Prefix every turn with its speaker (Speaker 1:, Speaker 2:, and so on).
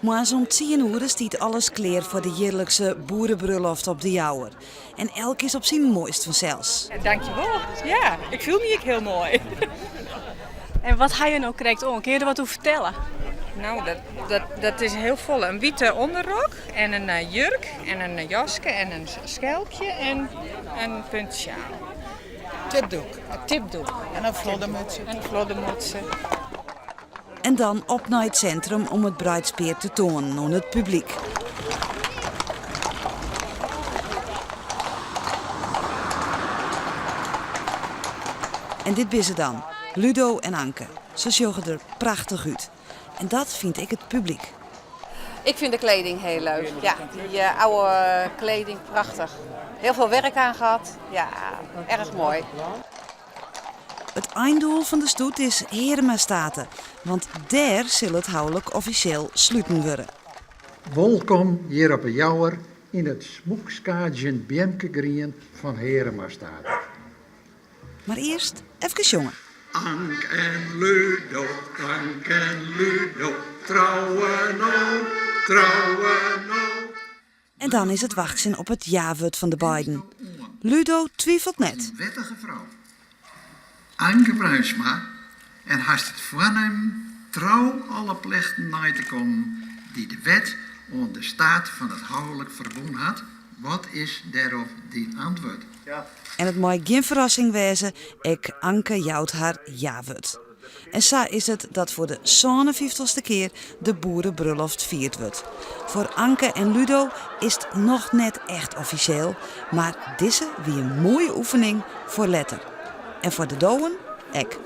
Speaker 1: Moarns om tsien oere stiet alles klear foar de jierlikse boerebrulloft op De Jouwer. En elk is op syn moaist fansels.
Speaker 2: Dankjewol. Ja, ik fiel my ek hiel moai.
Speaker 3: En wat ha je no krekt oan? Kinne je der wat oer fertelle?
Speaker 2: No, dat, dat, dat is hiel folle. In wite ûnderrok en in eh, jurk en in jaske en in skelpje en in puntsjaal.
Speaker 4: Tipdoek.
Speaker 2: In tipdoek.
Speaker 4: En in floddermûtse.
Speaker 2: En in floddermûtse.
Speaker 1: En dan op nei it sintrum om it breidspear te toanen oan it publyk. En dit binne se dan, Ludo en Anke. Se sjogge der prachtich út. En dat fynt ek it publyk.
Speaker 5: Ik vind de kleding heel leuk. Ja, die eh, oude kleding, prachtig. Heel veel werk aan gehad. Ja, erg mooi.
Speaker 1: It eindoel fan de stoet is Heremastate, want dêr sil it houlik offisjeel sluten wurde.
Speaker 6: Wolkom hjir op 'e Jouwer yn it smûkskaadzjend beamkegrien fan Heremastate.
Speaker 1: Mar earst efkes sjonge.
Speaker 6: Ank en Ludo, Ank en Ludo, trouwe no, trouwe no.
Speaker 1: En dan is it wachtsjen op it ja-wurd fan de beiden. Ludo twifelt net.
Speaker 6: In wettige frou, Anke Bruinsma, en hast it foarnimmen trou alle plichten nei te kommen dy't de wet oan de staat fan it houlik ferbûn hat? Wat is dêrop dyn antwurd?
Speaker 1: En it mei gjin ferrassing wêze, ek Anke jout har ja-wurd. En sa is it dat foar de sânenfyftichste kear de boerebrulloft fierd wurdt. Foar Anke en Ludo is it noch net echt offisjeel, mar dizze wie in moaie oefening foar letter. En foar de dowen ek.